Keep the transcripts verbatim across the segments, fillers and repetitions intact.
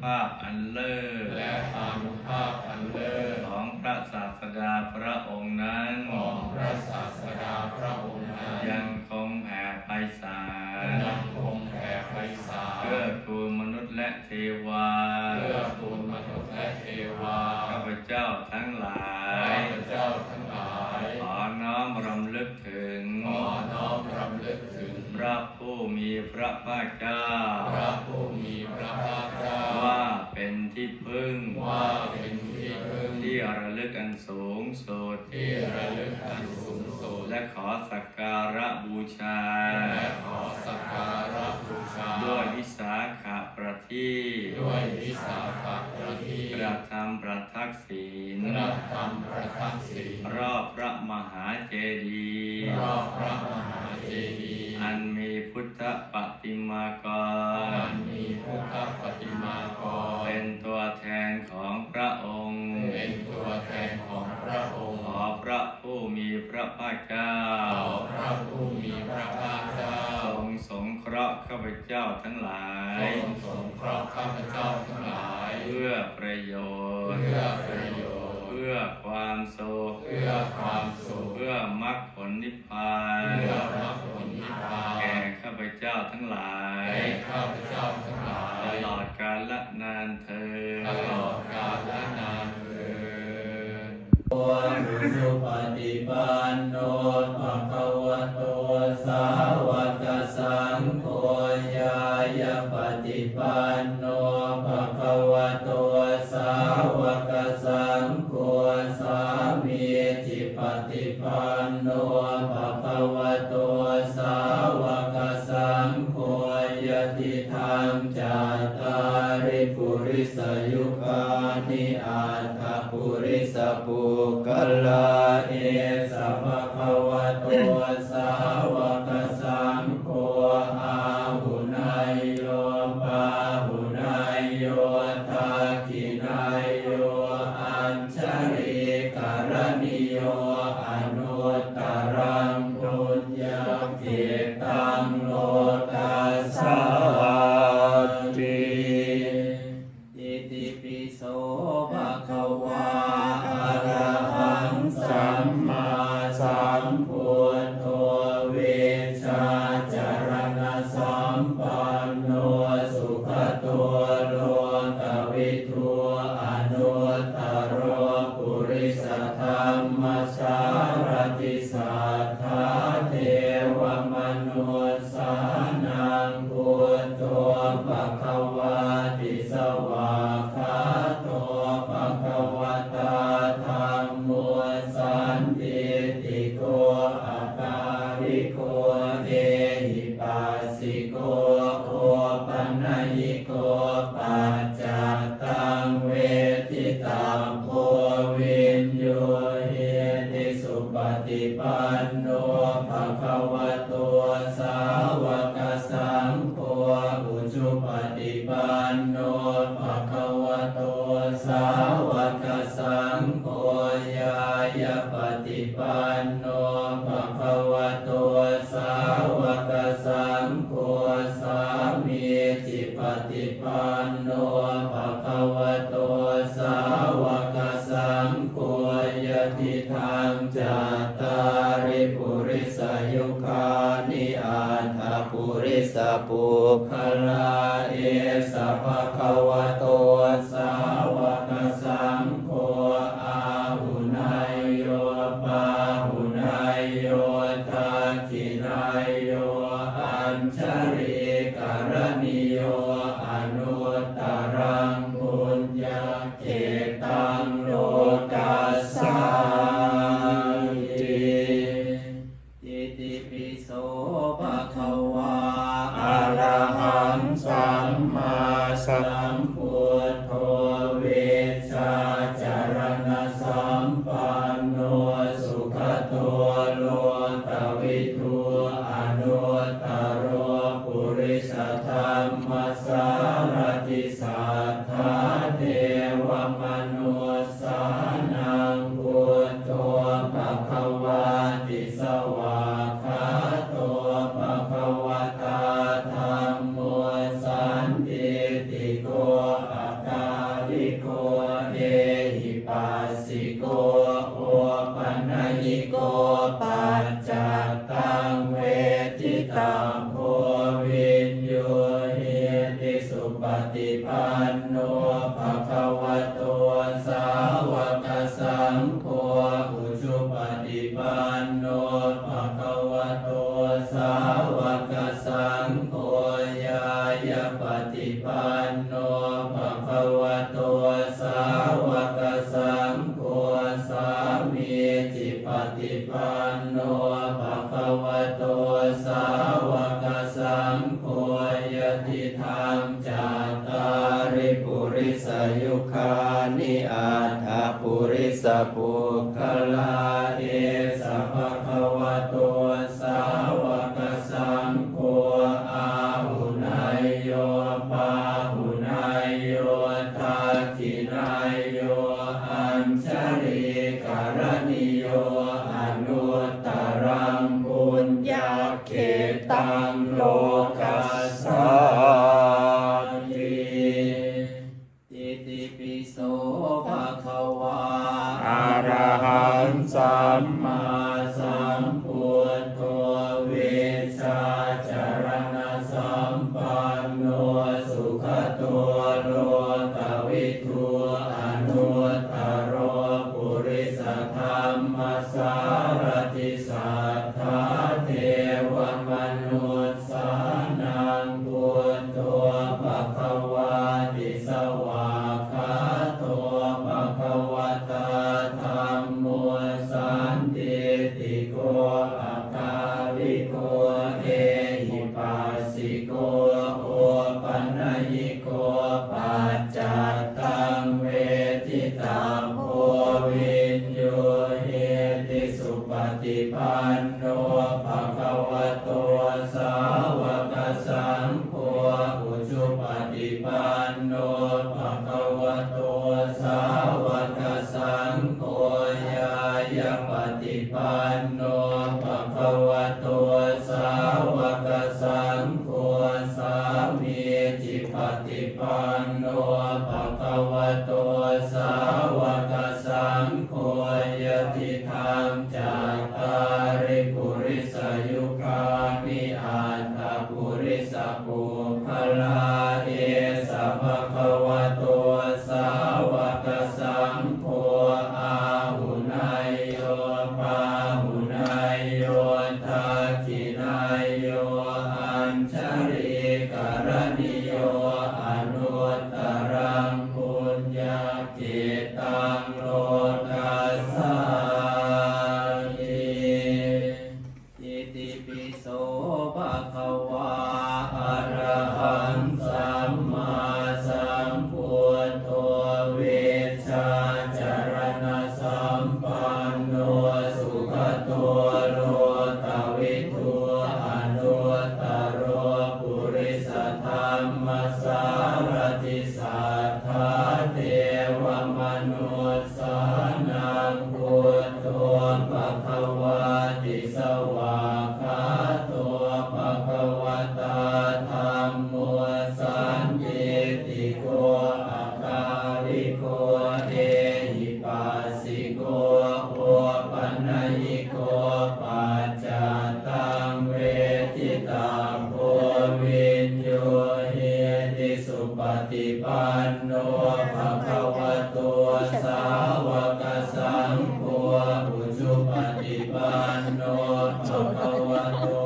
ภาพอันเลิศ และอานุภาพอันเลิศ ของพระศาสดาพระองค์นั้น ของพระศาสดาพระองค์นั้น ยังคงแผ่ไพศาล ยังคงแผ่ไพศาล เกื้อกูลมนุษย์และเทวา เกื้อกูลมนุษย์และเทวา ข้าพเจ้าทั้งหลาย ข้าพเจ้าทั้งหลาย ขอน้อมรำลึกถึง ขอน้อมรำลึกถึง พระผู้มีพระภาคเจ้า พระผู้มีพระภาคเจ้า ว่าเป็นที่พึ่ง ว่าเป็นที่พึ่ง ที่ระลึกอันสูงสุด ที่ระลึกอันสูงสุด และขอสักการะบูชา และขอสักการะบูชา ด้วยวิสาขะประทีป ด้วยวิสาขะประทีป กระทำประทัก ษิณ กระทำประทักษิณ รอบพระมหาเจดีย์ รอบพระมหาเจดีย์ อันมีพุทธปฏิมากร อันมีพุทธปฏิมากร เป็นตัวแทนของพระองค์ เป็นตัวแทนของพระองค์ ขอพระผู้มีพระภาคเจ้า ขอพระผู้มีพระภาคเจ้า ทรงสงเคราะห์ข้าพเจ้าทั้งหลาย ทรงสงเคราะห์ข้าพเจ้าทั้งหลาย เพื่อประโยชน์ เพื่อประโยชน์ เพื่อความสุข เพื่อความสุข เพื่อมรรคผลนิพพาน เพื่อมรรคผลนิพพาน แก่ข้าพเจ้าทั้งหลาย แก่ข้าพเจ้าทั้งหลาย ตลอดกาลนานเทอญ ตลอดกาลนานเทอญ Ujupaṭipanno bhagavato sāvakasaṅgho, ñāyapaṭipanno bhagavato sāvakasaṅgho, sāmīcipaṭipanno bhagavato sāvakasaṅgho, yadidaṃ cattāri purisayugāni aṭṭha purisapuggalā, esa bhagavato sāvakasaṅgho, āhuneyyo pāhuneyyo dakkhiṇeyyo añjalikaraṇīyo, anuttaraṃ puññakkhettaṃ lokassāti. Itipi so bhagavā arahaṃ sammāsambuddho vijjācaraṇasampanno sugato lokavidū anuttaro purisadammasārathi satthā devamanussānaṃ buddho bhagavāti. Svākkhāto bhagavatā dhammo sandiṭṭhiko akāliko ehipassiko opanayiko paccattaṃ veditabbo viññūhīti. Supaṭipanno bhagavato sāvakasaṅgho, ujupaṭipanno bhagavato sāvakasaṅgho, ñāyapaṭipanno bhagavato sāvakasaṅgho, sāmīcipaṭipanno bhagavato sāvakasaṅgho, yadidaṃ cattāri purisayugāni aṭṭha purisapuggalā, esa bhagavato sāvakasaṅgho, āhuneyyo pāhuneyyo dakkhiṇeyyo añjalikaraṇīyo, anuttaraṃ puññakkhettaṃ lokassāti. Itipi so bhagavā arahaṃ sammāsambuddho vijjācaraṇasampanno sugato lokavidū anuttaro purisadammasārathi satthā devamanussānaṃ buddho bhagavāti. Svākkhāto bhagavatā dhammo sandiṭṭhiko bhagavato sāvakasaṅgho, ñāyapaṭipanno bhagavato sāvakasaṅgho, sāmīcipaṭipanno bhagavato sāvakasaṅgho, yadidaṃ cattāri purisayugāni aṭṭha purisapuggalā, esa bhagavato sāvakasaṅgho, āhuneyyo pāhuneyyo dakkhiṇeyyo añjalikaraṇīyo anuttaraṃ puññakkhettaṃ lokassāti. Itipi so bhagavā arahaṃ sammāsambuddho vijjācaraṇasampanno sugato lokavidū anuttaro purisadammasārathi satthā devamanus- sānaṃ buddho bhagavāti. Svākkhāto bhagavatā dhammo sandiṭṭhiko akāliko ehipassiko opanayiko paccattaṃ veditabbo viññūhīti. Supaṭipanno bhagavato sāvakasaṅgho, ujupaṭipanno bhagavato sāvakasaṅgho, ñāyapaṭipanno bhagavato sāvakasaṅgho, sāmīcipaṭipanno bhagavato sāvakasaṅgho, yadidaṃ cattāri purisayugāni aṭṭha purisapuggalā, esa bhagavato sāvakasaṅgho, āhuneyyo pāhuneyyo dakkhiṇeyyo añjalikaraṇīyo anuttaraṃ puññakkhettaṃ lokassāti. Itipi so bhagavā arahaṃ sammāsambuddho vijjācaraṇasampanno sugato lokavidū anuttaro purisadammasārathi satthā devamanussānaṃ buddho bhagavāti. Svākkhāto bhagavatā dhammo sandiṭṭhiko akāliko ehipassiko opanayiko paccattaṃ veditabbo viññūhīti. Supaṭipanno bhagavato sāvakasaṅgho, ujupaṭipanno bhagavato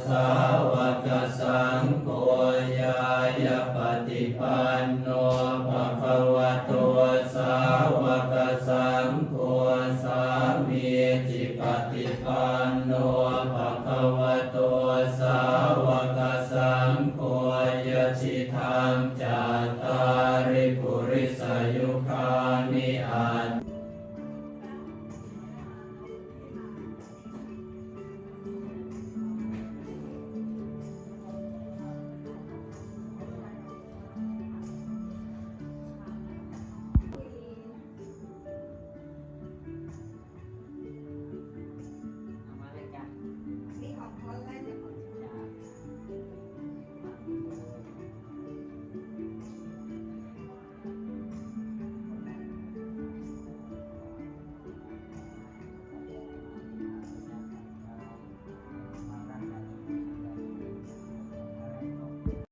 sāvakasaṅgho, ñāyapaṭipanno bhagavato sāvakasaṅgho, sāmīcipaṭipanno bhagavato sāvakasaṅgho,